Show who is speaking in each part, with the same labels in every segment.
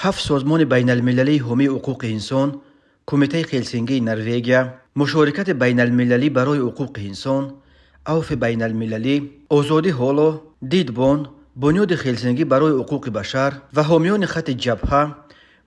Speaker 1: Ҳафт созмони байналмилалии ҳомии ҳуқуқи инсон, Кумитаи Хелсингии Норвегия, Мушорикати байналмилалӣ барои ҳуқуқи инсон, Авфи байналмилалӣ, Озодӣ ҳоло, Дидбон, Бунёди Хелсингӣ барои ҳуқуқи башар ва ҳомиёни хатти ҷабҳа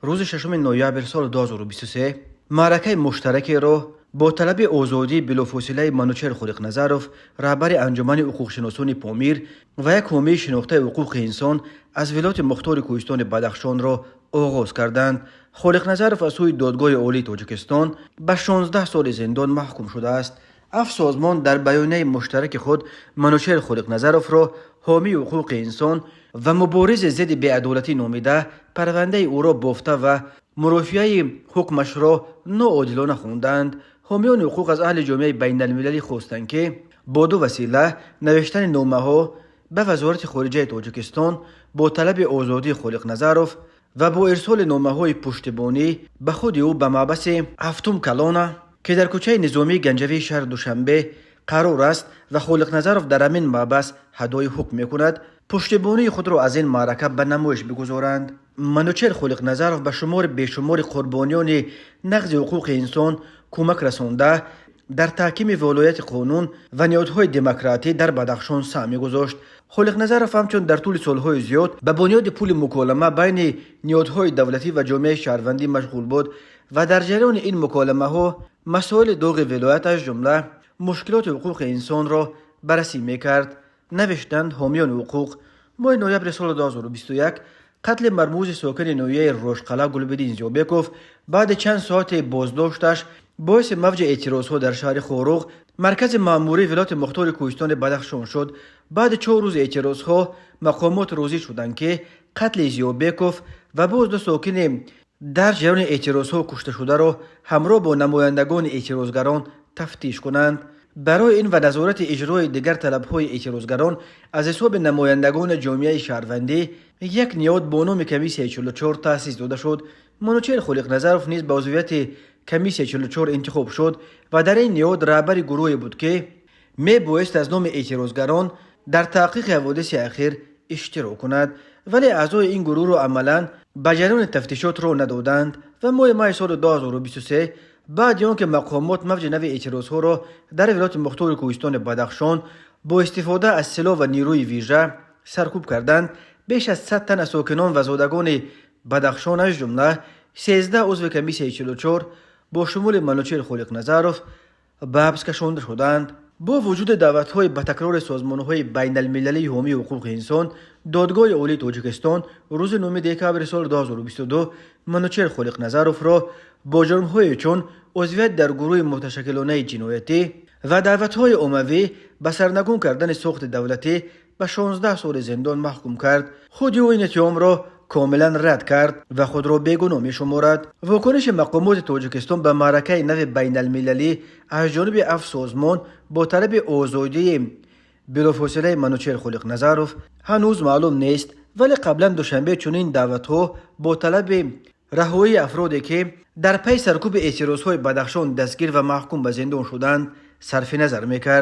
Speaker 1: рӯзи 6 ноябр соли 2023 маъракаи муштаракеро бо талаби озодии билофосилаи Манучер Холиқназаров, раҳбари Анҷумани ҳуқуқшиносони Помир ва як ҳомии шинохтаи ҳуқуқи инсон аз Вилояти Мухтори Кӯҳистони Бадахшонро оғоз карданд. Холиқназаров аз сӯи Додгоҳи Олии Тоҷикистон ба 16 соли зиндон маҳкум шудааст. Ҳафт созмон дар баёнияи муштараки худ Манучер Холиқназаровро ҳомии ҳуқуқи инсон ва муборизи зидди беадолатӣ номида, парвандаи ӯро бофта ва мурофиаи ҳукмашро ноодилона хонданд. Ҳомиёни ҳуқуқ аз аҳли ҷомеаи байналмилалӣ хостанд, ки бо ду васила: навиштани номаҳо ба Вазорати хориҷаи Тоҷикистон бо талаби озодии Холиқназаров ва бо ирсоли номаҳои пуштибонӣ ба худи ӯ ба маҳбаси ҳафтум калона, ки дар кӯчаи Низомии Ганҷавии шаҳри Душанбе қарор аст ва Холиқназаров дар ҳамин маҳбас ҳадои ҳукм мекунад, пуштибонии худро аз ин маърака ба намоиш бигузоранд. Манучер Холиқназаров ба шумори бешумори қурбониёни нақзи ҳуқуқи инсон кӯмак расонда, дар таҳкими волояти қонун ва ниҳодҳои демократӣ дар Бадахшон саҳм мегузошт. Холиқназаров ҳамчун дар тӯли солҳои зиёд ба бунёди пули муколама байни ниҳодҳои давлатӣ ва ҷомеаи шаҳрвандӣ машғул буд ва дар ҷараёни ин муколамаҳо масоили доғи вилоят, аз ҷумла мушкилоти ҳуқуқи инсонро баррасӣ мекард, навиштанд ҳомиёни ҳуқуқ. Моҳи ноябри соли 2021 қатли мармузи сокини ноҳияи Рошқалъа Гулбиддин Зиёбеков баъди чанд соати боздошташ боиси мавҷи эътирозҳо дар шаҳри Хоруғ, маркази маъмурии Вилояти Мухтори Кӯҳистони Бадахшон шуд. Баъди 4 рӯзи эътирозҳо мақомот розӣ шуданд, ки қатли Зиёбеков ва боз ду сокини дар ҷараёни эътирозҳо кушташударо ҳамроҳ бо намояндагони эътирозгарон тафтиш кунанд. Барои ин ва назорати иҷрои дигар талабҳои эътирозгарон аз ҳисоби намояндагони ҷомеаи шаҳрвандӣ як ниҳод бо номи Комиссияи 44 таъсис дода шуд. Манучер Холиқназаров низ ба узвияти Комиссияи 44 интихоб шуд ва дар ин ниҳод раҳбари гурӯҳе буд, ки мебоист аз номи эътирозгарон дар таҳқиқи ҳаводиси ахир иштирок кунад, вале аъзои ин гурӯҳро амалан ба ҷараёни тафтишот роҳ надоданд. Ва моҳи майи соли 2023, баъди он ки мақомот мавҷи нави эътирозҳоро дар Вилояти Мухтори Кӯҳистони Бадахшон бо истифода аз силоҳ ва нерӯи вижа саркӯб карданд, беш аз 100 тан аз сокинон ва зодагони Бадахшон, аз ҷумла 13 узви Комиссияи 44 бо шумули Манучер Холиқназаров, ба ҳабс кашонда шуданд. Бо вуҷуди даъватҳои ба такрори созмонҳои байналмилалии ҳомии ҳуқуқи инсон, Додгоҳи Олии Тоҷикистон рӯзи 9 декабри соли 2022 Манучер Холиқназаровро бо ҷурмҳое чун узвият дар гурӯҳи муташаккилонаи ҷиноятӣ ва даъватҳои оммавӣ ба сарнагун кардани сохти давлатӣ ба 16 соли зиндон маҳкум кард. Худи ӯ ин иттиҳомро комилан рад кард ва худро бегуноҳ мешуморад. Вокуниши мақомоти Тоҷикистон ба маъракаи нави байналмилалӣ аз ҷониби ҳафт созмон бо талаби озодии билофосилаи Манучер Холиқназаров ҳанӯз маълум нест, вале қаблан Душанбе чунин даъватҳо бо талаби раҳоии афроде, ки дар пайи саркӯби эътирозҳои Бадахшон дастгир ва маҳкум ба зиндон шуданд, сарфи назар мекард.